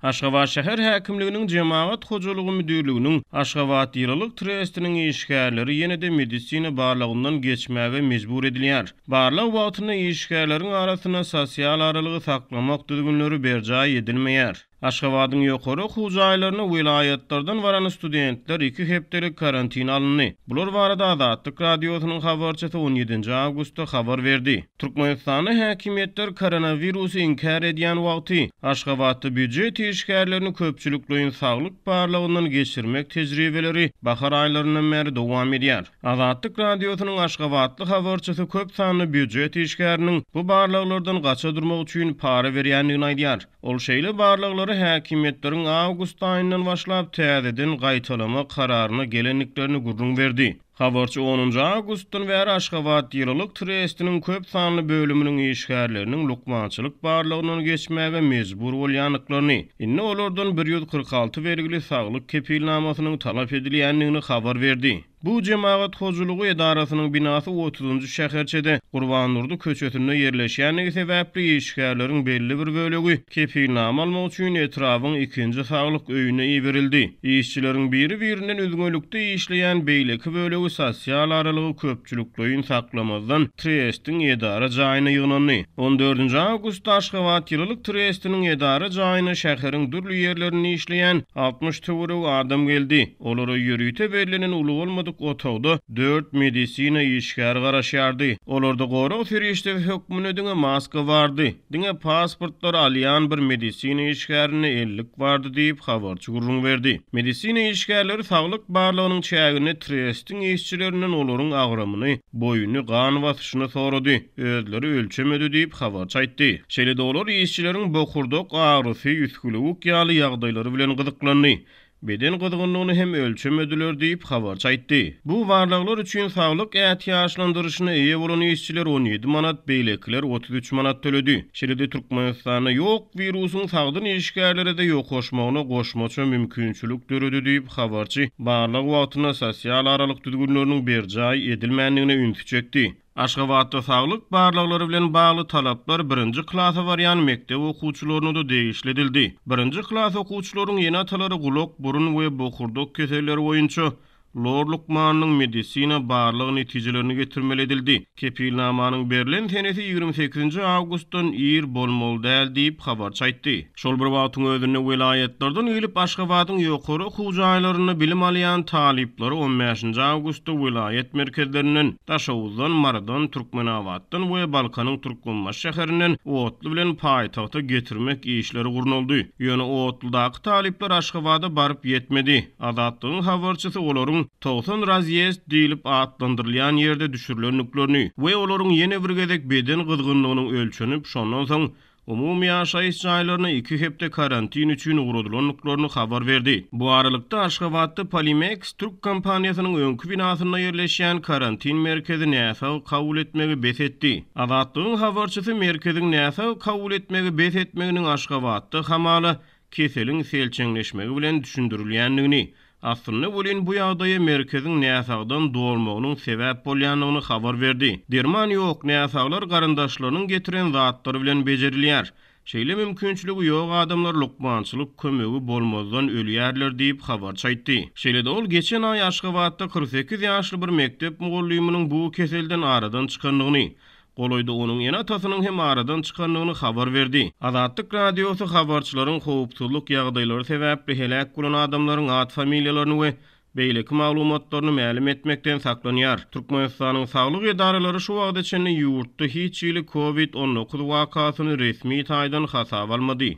Aşgabat şäher häkimliginiň Jemagat hojalygy müdirliginiň Aşgabatýylylyk trestiniň işgärleri ýene-de medisina barlagyndan geçmäge mejbur edilýär. Barlag wagtynda işgärleriň arasynda sosial aralygy saklamak düzgünleri berjaý edilmeýär. Aşgabadyň ýokary okuw jaýlaryna welaýatlardan baran studentler iki hepdelik karantina alyndy. Bular barada Azatlyk Radiosynyň habarçysy on ýedinji awgustda habar berdi. Türkmenistanda häkimiýetler koronawirusy inkär edýän wagty, Aşgabatda býujet işgärlerini köpçülikleýin saglyk barlagyndan geçirmek tejribeleri bahar aýlaryndan bäri dowam edýär. Azatlyk Radiosynyň aşgabatly habarçysy köp sanly býujet işgäriniň bu barlaglardan gaça durmak üçin para berýändigini aýdýar. Ol şeýle barlaglary häkimiýetleriň awgust aýyndan başlap täzeden gaýtalamak kararyna gelendiklerini gürrüň berdi. Habarçy onunjy awgustdan bäri Aşgabat ýylylyk trestiniň köp sanly bölüminiň işgärleriniň lukmançylyk barlagyndan geçmäge mejbur bolýandyklaryny, indi olardan 146 belgili saglyk kepilnamasynyň talap edilýändigini habar berdi. Bu jemagat hojalygy edarasynyň binasy otuzynjy şäherçede, Gurbandurdy köçesinde ýerleşýändigi sebäpli işgärleriň belli bir bölegi kepilnama almak üçin etrabyň ikinji saglyk öýüne iberildi. Işçileriň biri-birinden üzňelikde işleýän beýleki bölegi sosial aralygy köpçülikleýin saklamazdan trestiň edara jaýyna ýygnandy. On dördünji awgustda Aşgabat ýylylyk trestiniň edara jaýyna şäheriň dürli ýerlerinde işleýän 60 töweregi adam geldi. Olara ýörite bellenen uly bolmadyk otagda dört medisina işgäri garaşýardy. Olarda gorag serişdesi hökmünde diňe maska bardy. Diňe pasportlary alýan bir medisina işgärinde ellik bardy diýip, habarçy gürrüň berdi. Medisina işgärleri saglyk barlagynyň çäginde trestiň işçilerinden olaryň agramyny, boýuny, gan basyşyny sorady, özleri ölçemedi diýip, habarçy aýtdy. Şeýle-de olar işçileriň bokurdak agyrysy, üsgülewük ýaly ýagdaýlary bilen gyzyklandy. Beden gyzgynlygyny hem ölçemediler diýip, habarçy aýtdy. Bu barlaglar üçin saglyk ätiýaçlandyryşyna eýe bolan işçiler 17 manat, beýlekiler 33 manat töledi. Şeýle-de Türkmenistanda ýok wirusyň sagdyn işgärlere-de ýokaşmagyna goşmaça mümkinçilik döredi diýip, habarçy barlag wagtynda sosial aralyk düzgünleriniň berjaý edilmändigine ünsi çekdi. Aşgabatda saglyk barlaglary bilen bagly talaplar birinji klasa barýan mekdep okuwçylaryna-da degişli edildi. Birinji klas okuwçylaryň ene-atalary gulak, burun we bokurdak keselleri boýunça lor lukmanynyň medisina barlag netijelerini getirmeli edildi. Kepilnamanyň berlen senesi 28-nji awgustdan ir bolmaly däl diýip, habarçy aýtdy. Şol bir wagtyň özünde welaýatlardan gelip Aşgabadyň ýokary okuw jaýlarynda bilim alýan talyplary on bäşinji awgustda welaýat merkezlerinden, Daşoguzdan, Marydan, Türkmenabatdan we Balkanyň Türkmenbaşy şäherinden otly bilen paýtagta getirmek işleri gurnaldy. Ýöne otludaky talyplar Aşgabada baryp ýetmedi. Azatlygyň habarçysy olaryň 90 razýezd diýlip atlandyrylýan ýerde düşürilendiklerini we olaryň ýene bir gezek beden gyzgynlygynyň ölçenip, şondan soň Umumy ýaşaýyş jaýlaryna iki hepde karantin üçin ugradylandyklaryny habar berdi. Bu aralykda, Aşgabatda Polimeks türk kompaniýasynyň öňki binasynda ýerleşýän karantin merkezi näsag kabul etmegi bes etdi. Azatlygyň habarçysy merkeziň näsag kabul etmegi bes etmeginiň Aşgabatda hamala keseliň selçeňleşmegi bilen düşündirilýändigini, aslynda welin bu ýagdaýa merkeziň näsagdan dolmagynyň sebäp bolýandygyny habar berdi. Derman ýok, näsaglar garyndaşlarynyň getiren zatlary bilen bejerilýär. Şeýle mümkinçiligi ýok adamlar lukmançylyk kömegi bolmazdan ölýärler diýip, habarçy aýtdy. Şeýle-de ol geçen aý Aşgabatda 48 ýaşly bir mekdep mugallymynyň bu keselden aradan çykandygyny, Golaýda onuň ene-atasynyň hem aradan çykandygyny habar berdi. Azatlyk Radiosy habarçylaryň howpsuzlyk ýagdaýlary sebäpli heläk bolan adamlaryň at-familiýalaryny we beýleki maglumatlaryny mälim etmekden saklanýar. Türkmenistanyň saglyk edaralary şu wagta çenli ýurtda hiç hili Covid 19 wakasyny resmi taýdan hasaba almady.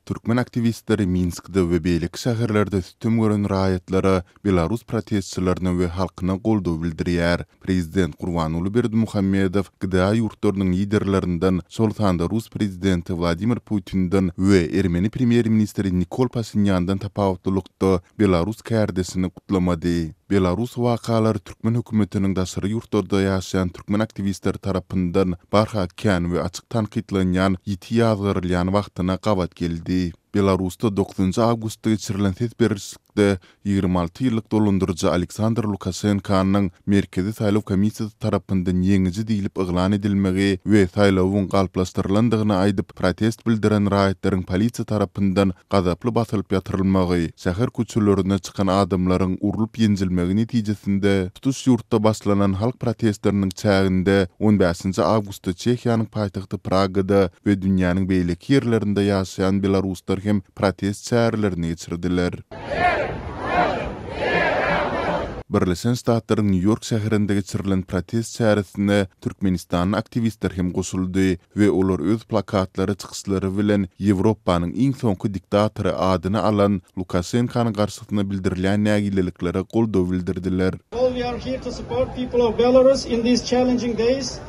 Türkmen aktiwistleri Minskde we beýleki şäherlerde sütem gören raýatlara, belarus protestçilerine we halkyna goldaw bildirýär. Prezident Gurbanguly Berdimuhamedow GDA ýurtlarynyň liderlerinden, şol sanda rus prezidenti Wladimir Putinden we ermeni premýer-ministri Nikol Paşinýandan tapawutlylykda, belarus kärdeşini gutlamady. Belarus wakalary türkmen hökümetiniň daşary ýurtlarda ýaşaýan türkmen aktiwistleri tarapyndan barha kän we açyk tankytlanýan, ýiti ýazgarylýan wagtyna gabat geldi. Belarusda dokuzynjy awgustda geçirilen ses berlişlikde. Minskde 26 ýyllyk dolandyryjy Aleksandr Lukaşenkanyň Merkezi saýlaw komissiýasy tarapyndan ýeňiji diýlip yglan edilmegi we saýlawyň galplaşdyrylandygyny aýdyp protest bildiren raýatlaryň polisiýa tarapyndan gazaply basylyp ýatyrylmagy, şäher köçelerine çykan adamlaryň urlup-ýenjilmegi netijesinde tutuş ýurtda başlanan halk protestleriniň çäginde on bäşinji awgustda Çehiýanyň paýtagty Pragada we dünýäniň beýleki ýerlerinde ýaşaýan belaruslar hem protest çärelerini geçirdiler. Birleşen Ştatlaryň Nýu-Ýork şäherinde geçirilen protest çäresine türkmenistanly aktiwistler hem goşuldy we olar öz plakatlary, çykyşlary bilen Ýewropanyň iň soňky diktatory adyny alan Lukaşenkanyň garşysyna bildirilýän nägileliklere goldaw bildirdiler. All we are here to support people of Belarus in these challenging days.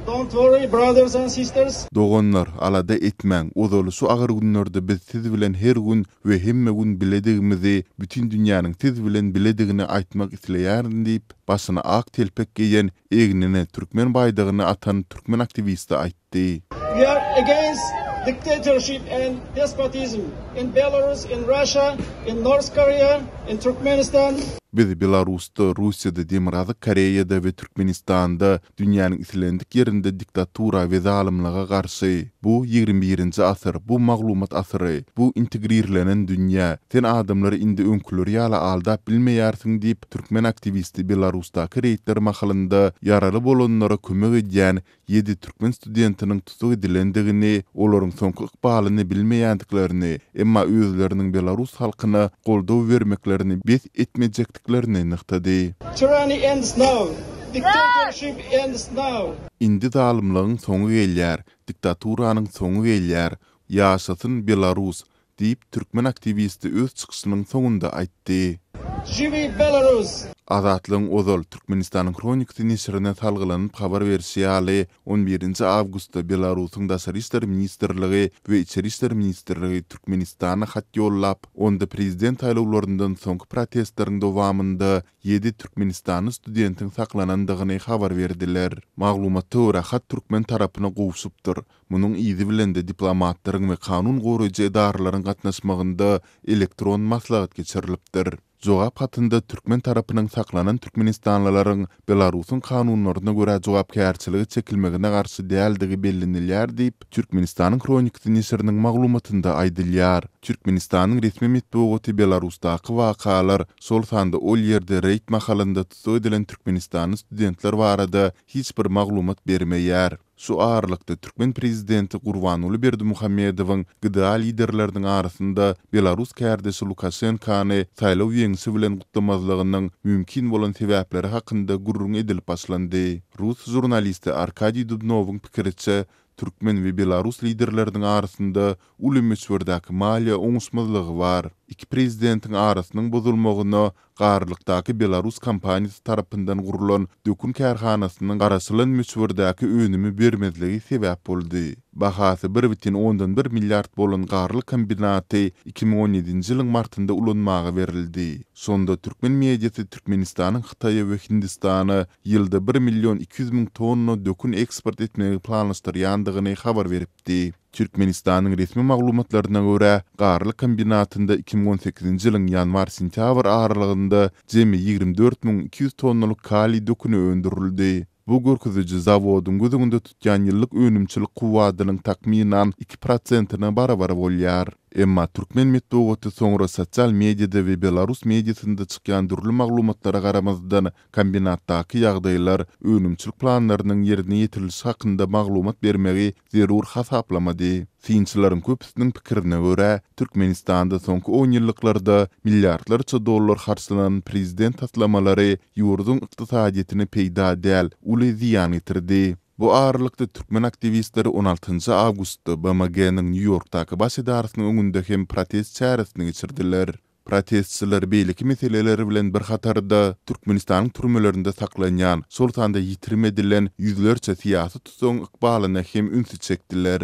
Don't worry brothers and sisters. Doganlar, alada etmäň, ozaly şu agyr günlerde biz siz bilen her gün we hemme gün biledigimizi, bütin dünýäniň siz bilen biledigini aýtmak isleýärin diýip, başyna ak telpek geýen, egnine türkmen baýdagyny atan türkmen aktiwisti aýtdy. We are against dictatorship and despotism in Belarus, in Russia, in North Korea, in Turkmenistan. Biz Belarusda, Russiýada, Demirgazyk Koreýada we Türkmenistanda, dünýäniň islendik ýerinde diktatura we zalymlyga garşy. Bu ýigrimi birinji asyr, bu maglumat asyry, bu integrirlenen dünýä. Sen adamlary indi öňküleri ýaly aldap bilmeýärsiň diýip, türkmen aktiwisti Belarusdaky reýdler mahalynda ýaraly bolanlara kömek edýän ýedi türkmen studentiniň tussag edilendigini, olaryň soňky ykbalyny bilmeýändiklerini, emma özleriniň belarus halkyna goldaw bermeklerini bes etmejekdiklerini nygtady. Tyranny ends now! Dictatorship ends now! Indi zalymlygyň soňy gelýär, diktaturanyň soňy gelýär. Ýaşasyn Belarus! Diýip, türkmen aktiwisti öz çykyşynyň soňunda aýtdy. Žiwi Belarus! Azatlygyň ozal Türkmenistanyň Hronikasy neşirine salgylanyp habar berşi ýaly, on birinji awgustda Belarusyň Daşary işler ministrligi we Içeri işler ministrligi Türkmenistana hat ýollap, onda prezident saýlawlaryndan soňky protestleriň dowamynda ýedi türkmenistanly studentiň saklanandygyny habar berdiler. Maglumata görä, hat türkmen tarapyna gowşupdyr. Munuň yzy bilen-de diplomatlaryň we kanun goraýjy edaralaryň gatnaşmagynda elektron maslahat geçirilipdir. Jogap hatynda türkmen tarapynyň saklanan türkmenistanlylaryň Belarusyň kanunlaryna görä jogapkärçilige çekilmegine garşy däldigi bellenilýär diýip, Türkmenistanyň Hronikasy neşiriniň maglumatynda aýdylýar. Türkmenistanyň resmi metbugaty Belarusdaky wakalar, şol sanda ol ýerde reýd mahalynda tussag edilen türkmenistanly studentler barada hiç bir maglumat bermeýär. Şu aralykda, türkmen prezidenti Gurbanguly Berdimuhamedowyň GDA liderleriniň arasynda belarus kärdeşi Lukaşenkany saýlaw ýeňşi bilen gutlamazlygynyň mümkin bolan sebäpleri hakynda gürrüň edilip başlandy. Rus žurnalisti Arkadiý Dubnowyň pikiriçe, türkmen we belarus liderleriniň arasynda uly möçberdäki maliýe oňuşmazlygy bar. Iki prezidentiň arasynyň bozulmagyna Garlykdaky belarus kompaniýasy tarapyndan gurlan dökün kärhanasynyň garaşylan möçberdäki önümi bermezligi sebäp boldy. Bahasy bir bütin ondan bir milliard bolan Garlyk kombinaty 2017-nji ýylyň martynda ulanmaga berildi. Şonda türkmen mediasy Türkmenistanyň Hytaýa we Hindistana ýylda bir million 200 müň tonna dökün eksport etmegi planlaşdyrýandygyny habar beripdi. Türkmenistanyň resmi maglumatlaryna görä, Garly kombinatynda 2018-nji ýylyň ýanwar-sentýabr aralygynda jemi 24 200 tonnalyk kaliý döküni öndürildi. Bu görkeziji zawodyň göz öňünde tutýan ýyllyk önümçilik kuwwadynyň takmynan iki prosentine barabar bolýar. Emma türkmen metbugaty soňra sosial mediada we belarus mediasynda çykýan dürli maglumatlara garamazdan, kombinatdaky ýagdaýlar, önümçilik planlarynyň ýerine ýetirilişi hakynda maglumat bermegi zerur hasaplamady. Synçylaryň köpüsiniň pikirine görä, Türkmenistanda soňky onýyllyklarda milliardlarça dollar harçlanan prezident taslamalary ýurduň ykdysadyýetine peýda däl, uly zyýan getirdi. Bu aralykda türkmen aktiwistleri on altynjy awgustda BMG-niň Nýu-Ýorkdaky baş edarasynyň öňünde hem protest çäresini geçirdiler. Protestçiler beýleki meseleler bilen bir hatarda, Türkmenistanyň türmelerinde saklanýan, şol sanda ýitirim edilen ýüzlerçe syýasy tussagyň ykbalyna hem ünsi çekdiler.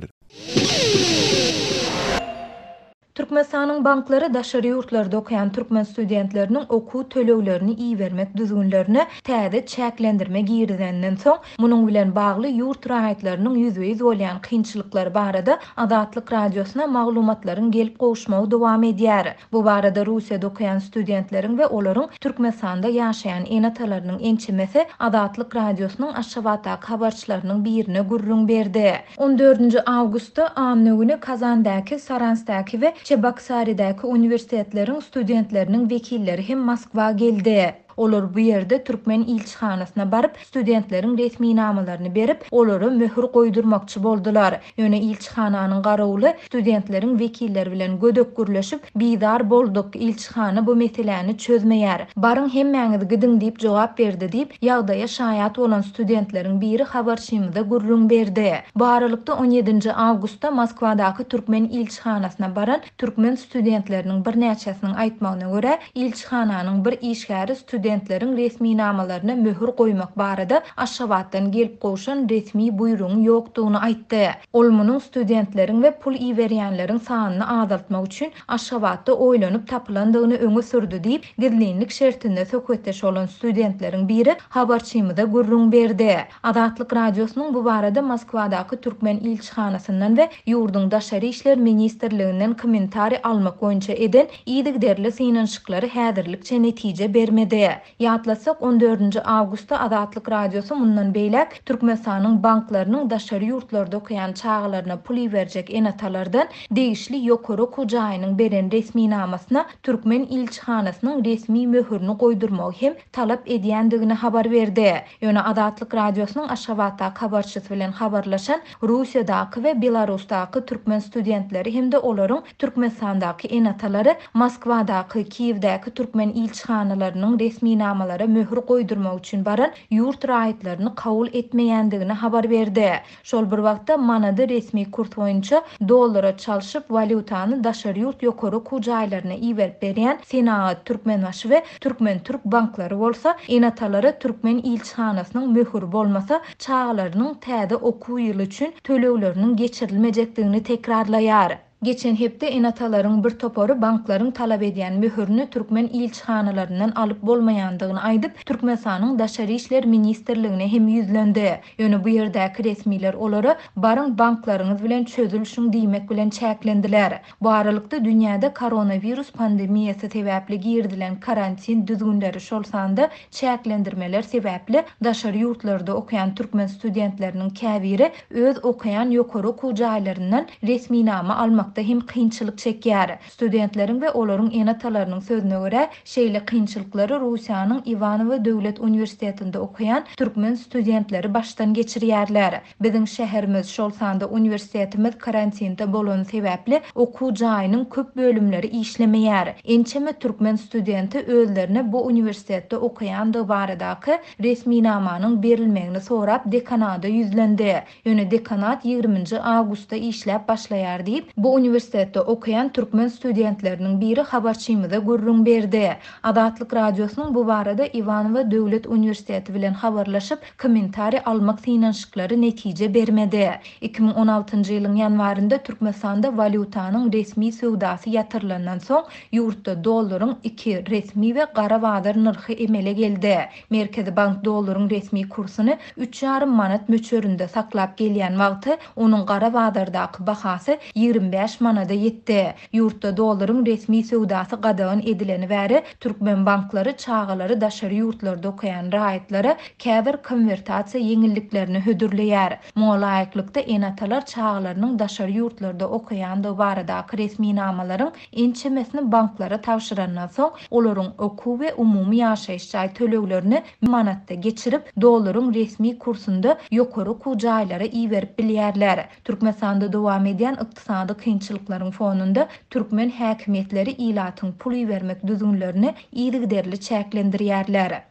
Türkmenistanyň banklary daşary ýurtlarda okaýan türkmen studentleriniň okuw töleglerini ibermek düzgünlerine täze çäklendirme girizenden soň, munuň bilen bagly ýurt raýatlarynyň ýüzbe-ýüz bolýan kynçylyklary barada Azatlyk Radiosyna maglumatlaryň gelip gowuşmagy dowam edýär. Bu barada Russiýada okaýan studentleriň we olaryň Türkmenistanda ýaşaýan ene-atalarynyň ençemesi Azatlyk Radiosynyň Aşgabatdaky habarçylarynyň birine gürrüň berdi. On dördünji awgustda, anna güni Kazandäki, Saranskdaky we Çeboksaridäki uniwersitetleriň studentleriniň wekilleri hem Moskwa geldi. Olar bu ýerde türkmen ilçihanasyna baryp, studentleriň resminamalaryny berip, olara möhür goýdurmakçy boldular. Ýöne ilçihananyň garawuly studentleriň wekilleri bilen gödek gürleşip, Bizar bolduk, ilçihana bu meseläni çözmeýär. Baryň hemmäňiz gidiň diýip jogap berdi diýip, ýagdaýa şaýat bolan studentleriň biri habarçymyza gürrüň berdi. Bu aralykda, on ýedinji awgustda Moskwadaky türkmen ilçihanasyna baran türkmen studentleriniň birnäçesiniň aýtmagyna görä, ilçihananyň bir işgäri studentleriň resminamalaryna möhür goýmak barada Aşgabatdan gelip gowşan resmi buýrugyň ýokdugyny aýtdy. Ol munuň studentleriň we pul iberýänleriň sanyny azaltmak üçin Aşgabatda oýlanyp tapylandygyny öňe sürdi diýip, gizlinlik şertinde söhbetdeş bolan studentleriň biri habarçymyza gürrüň berdi. Azatlyk Radiosynyň bu barada Moskwadaky türkmen ilçihanasyndan we ýurduň Daşary işler ministrliginden kommentariý almak boýunça eden yzygiderli synanyşyklary häzirlikçe netije bermedi. Ýatlatsak, on dördünji awgustda Azatlyk Radiosy mundan beýläk Türkmenistanyň banklarynyň daşary ýurtlarda okaýan çagalaryna pul iberjek ene-atalardan degişli ýokary okuw jaýynyň beren resminamasyna türkmen ilçihanasynyň resmi möhürini goýdurmagy hem talap edýändigini habar berdi. Ýöne Azatlyk Radiosynyň Aşgabatdaky habarçysy bilen habarlaşan Russiýadaky we Belarusdaky türkmen studentleri hem-de olaryň Türkmenistandaky ene-atalary Moskwadaky, Kiýewdäki türkmen ilçihanalarynyň resminamalara möhür goýdurmak üçin baran ýurt raýatlaryny kabul etmeýändigini habar berdi. Şol bir wagtda, manady resmi kurs boýunça dollara çalşyp, walýutany daşary ýurt ýokary okuw jaýlaryna iberip berýän Senagat, Türkmenbaşy we Türkmen-türk banklary bolsa, ene-atalara türkmen ilçihanasynyň möhüri bolmasa, çagalarynyň täze okuw ýyly üçin tölegleriniň geçirilmejekdigini tekrarlaýar. Geçen hepde ene-atalaryň bir topary banklaryň talap edýän möhürini türkmen ilçihanalaryndan alyp bolmaýandygyny aýdyp, Türkmenistanyň Daşary işler ministrligine hem ýüzlendi. Ýöne bu ýerdäki resmiler olara baryň banklaryňyz bilen çözülişiň diýmek bilen çäklendiler. Bu aralykda dünýäde koronawirus pandemiýasy sebäpli girizilen karantin düzgünleri şol sanda çäklendirmeler sebäpli daşary ýurtlarda okaýan türkmen studentleriniň käbiri öz okaýan ýokary okuw jaýlaryndan resminama almakda hem kynçylyk çekýär. Studentleriň we olaryň ene-atalarynyň sözüne görä, şeýle kynçylyklary Russiýanyň Iwanowo döwlet uniwersitetinde okaýan türkmen studentleri başdan geçirýärler. Biziň şäherimiz, şol sanda uniwersitetimiz karantinde bolany sebäpli okuw jaýynyň köp bölümleri işlemeýär. Ençeme türkmen studenti özlerine bu uniwersitetde okaýandygy baradaky resminamanyň berilmegini sorap dekanada ýüzlendi. Ýöne dekanat ýigriminji awgustda işläp başlaýar diýip, bu uniwersitetde okaýan türkmen studentleriniň biri habarçymyza gürrüň berdi. Azatlyk Radiosynyň bu barada Iwanowo döwlet uniwersiteti bilen habarlaşyp, kommentariý almak synanyşyklary netije bermedi. 2016-njy ýylyň ýanwarynda Türkmenistanda walýutanyň resmi söwdasy ýatyrylandan soň, ýurtda dollaryň iki, resmi we gara bazar nyrhy emele geldi. Merkezi bank dollaryň resmi kursuny üç ýarym manat möçberinde saklap gelýän wagty, onuň gara bazardaky bahasy 25 manada ýetdi. Ýurtda dollaryň resmi söwdasy gadagan edileni bäri, türkmen banklary çagalary daşary ýurtlarda okaýan raýatlara käbir konwertasiýa ýeňilliklerini hödürleýär. Muňa laýyklykda, ene-atalar çagalarynyň daşary ýurtlarda okaýandygy baradaky resminamalaryň ençemesini banklara tabşyrandan soň, olaryň okuw we umumy ýaşaýyş jaý töleglerini manatda geçirip, dollaryň resmi kursunda ýokary okuw jaýlara iberip bilýärler. Türkmenistanda dowam edýän ykdysady kynçylyklaryň fonunda türkmen häkimiýetleri ilatyň pul ibermek düzgünlerini yzygiderli çäklendirýärler.